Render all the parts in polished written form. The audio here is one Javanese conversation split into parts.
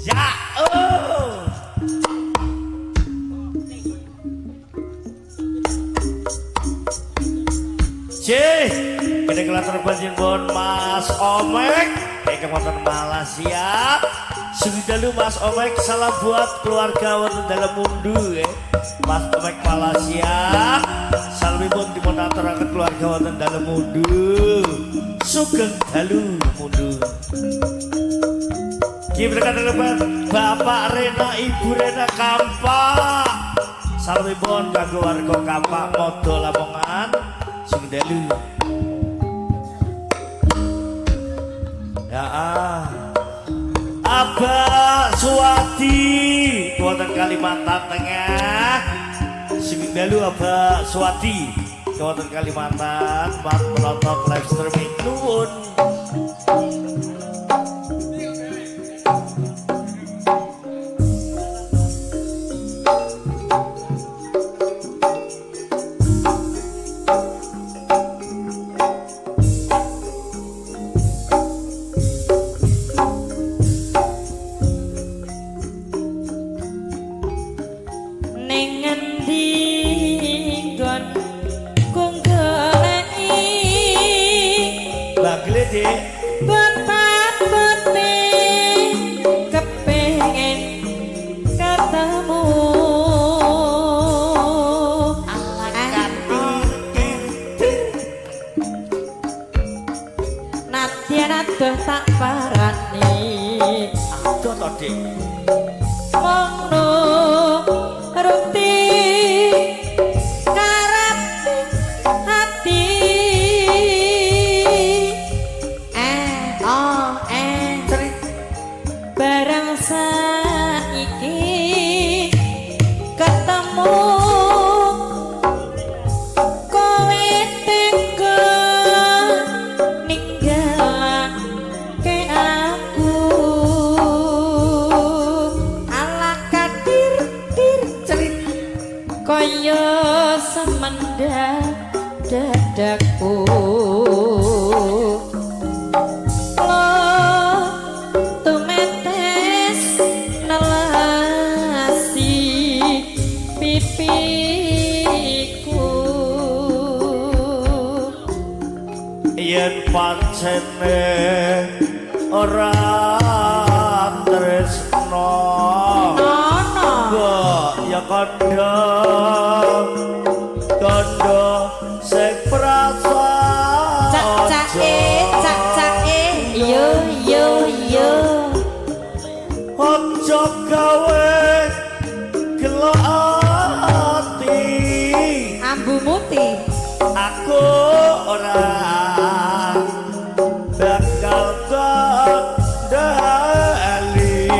Ya, oh. Cih, kene kelatur panjenengan Mas Omek ingkang wonten Malaysia. Sugeng dalu Mas Omek, salam buat keluarga wonten dalem mundu ya. Mas Omek Malaysia. Salamipun dipun aturaken keluarga wonten dalem mundu. Sugeng dalu mundu. Ki Bapak Rena, Ibu Rena Kampak. Salamipun kanggo warga Kampak Modo Lamongan. Sugeng dalu. Ya ah. Abah Suwadi wonten Kalimantan Tengah. Sugeng dalu Abah Suwadi wonten Kalimantan, mat menonton live streaming nuwun. Ning ngendi nggon ku goleki Bagle, Dik. Betapane kepengin ketemu. Nadyan adoh tak parani Adoh to, Dik. Mung nuruti karep ati. Eh oh eh. Cerit. Barang saiki ketemu kowe tega ninggalake aku. Ala kadir dir Cerit. Kaya semendak dadaku. Lo tumetes nelasi pipiku. Yen pancene ora tresno, Nono. Mbok ya kandha kandha sing prasa. Cak cak e cak cak e yo yo yo. Aja gawe gelo ati. Ambu muti. Aku ora bakal kendali.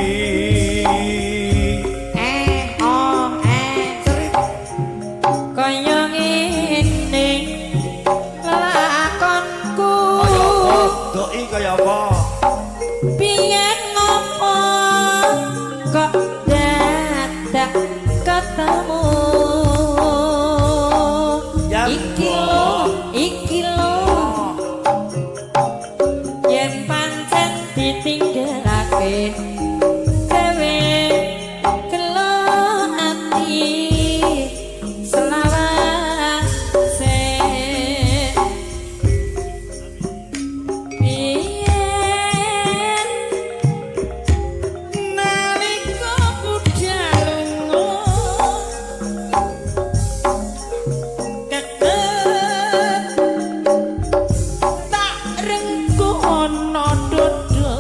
Eh oh eh. Cerit. Kaya ngene lelakonku. Kaya apa doi, kaya apa? Biyen ngopo kok dadak ketemu? Ya iki lho, iki lho, yen pancen ditinggalake gawe gelo ati selawase. Biyen nalika budal lunga keket tak rengkuh ana dodo.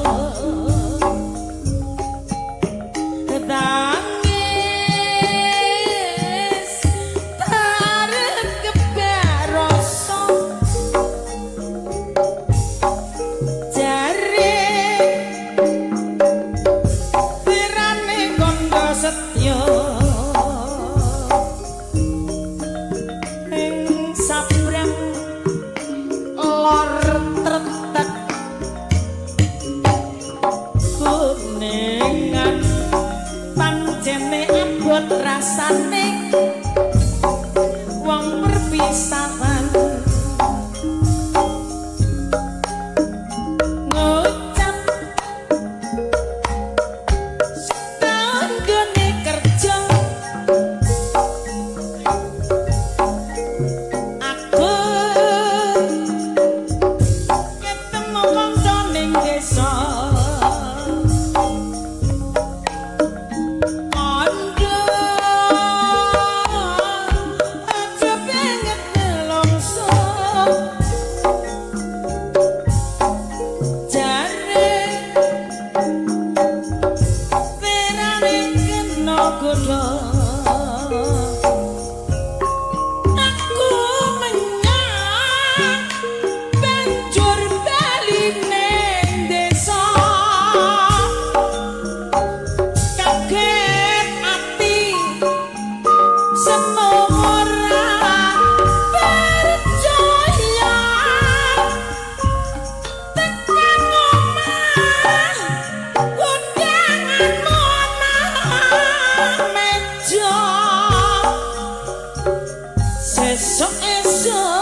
Ojo.